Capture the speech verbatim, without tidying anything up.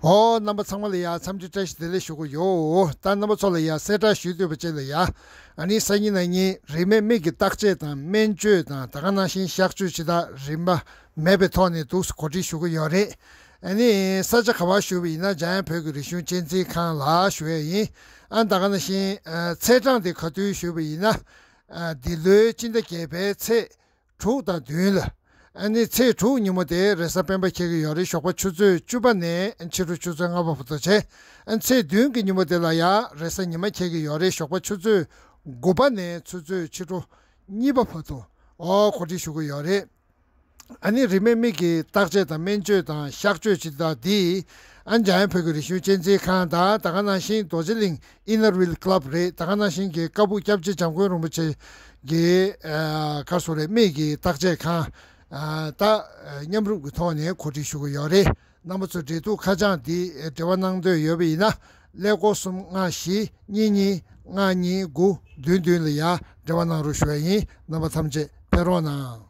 ཨོ། རྣམ་པ་ཚང་མ་ལ་ཡ་འཚམས་འདྲི་བཀྲ་ཤིས་བདེ་ལེགས་ཞུ་གི་ཡོད། ད་རྣམ་པ་ཚོ་ལ་ཡ་གསལ་བསྒྲགས་ཞུས་སྡོད་པ་བཅས་ལ་ཡ། ཨ་ནི་སང་ཉིན་གནངས་ཉིན་རིན་མེད་མིག་གི་བརྟག་དཔྱད་དང་སྨན་བཅོས་དང་། ད་ག་ནང་བཞིན་གཤག་བཅོས་ཇི་ལྟར་རིན་པ་མེད་པའི་ཐོག་ནས་འདུག་སེ་གོ་སྒྲིག་ཞུ་གི་ཡོད་རེད། ཨ་ནི་ས་ཆ་ག་པར་ཞུ་བ་ཡིན་ན་འཇམ་དབྱངས་བོད་ཀྱི་རིག་གཞུང་གཅེས་འཛིན་ཁང་ལ་ཞུ་ཡ་ཡིན། ཨ། ད་ག་ནང་བཞིན་ཨ་ཚེས་གྲངས་དེ་ག་དུས་ཞུ་བ་ཡིན་ན། ཨ། འདི་ལོའི་སྤྱི་ཟླ་བརྒྱད་པའི་ཚེས་དྲུག་དང་བདུན་ལ། ཨ་ནི་ཚེས་དྲུག་ཉིན་མོ་དེ་རེས་གཟའ་སྤེན་པ་འཁེལ་གྱི་ཡོད་རེད། ཞོགས་པ་ཆུ་ཚོད་བཅུ་པ་ནས་ཕྱི་དྲོ་ཆུ་ཚོད་ལྔ་པ་བར་དུ་བྱས། ཨ། ཚེས་བདུན་གྱི་ཉིན་མོ་དེ་ལ་ཡང་རེས་གཟའ་ཉི་མ་འཁེལ་གྱི་ཡོད་རེད། ཞོགས་པ་ཆུ་ཚོད་དགུ་པ་ནས་ཆུ་ཚོད་ཕྱི་དྲོ་གཉིས་པ་བར་དུ། ཨོ། གོ་སྒྲིག་ཞུ་གི་ཡོད་རེད། ཨ་ནི་རིན་མེད་མིག་གི་བརྟག་དཔྱད་དང་སྨན་བཅོས་དང་གཤག་བཅོས་ཇི་ལྟར་འདི། ཨ། འཇམ་དབྱངས་བོད་ཀྱི་རིག་གཞུང་གཅེས་འཛིན་ཁང་དང་། ད་ག་ནང་བཞིན་རྡོ་རྗེ་གླིང་Inner Wheel Club རེད། ད་ག་ནང་བཞིན་གྱི་ཀ་སྦུག་སྐྱབས་རྗེ་འཇམ་མགོན་རིན་པོ་ཆེ་གི་ཨ་ག་རེ་ཟེར་དགོས་རེད། མིག་གི་བརྟག་དཔྱད་ཁང་། ཨ། ད་མཉམ་རུབ་ཀྱི་ཐོག་ནས་གོ་སྒྲིག་ཞུ་གི་ཡོད་རེད། རྣམ་པ་ཚོ་འབྲེལ་གཏུག་ཁ་བྱང་འདི་འབྲེལ་བ་གནང་འདོད་ཡོད་པ་ཡིན་ན། ཀླད་ཀོར་གསུམ་ལྔ་བཞི་གཉིས་གཉིས་ལྔ་གཉིས་དགུ་བདུན་བདུན་ལ་ཡ་འབྲེལ་བ་གནང་རོགས་ཞུ་བ་ཡིན། རྣམ་པ་ཐམས་ཅད་ཕེབས་རོགས་གནང་།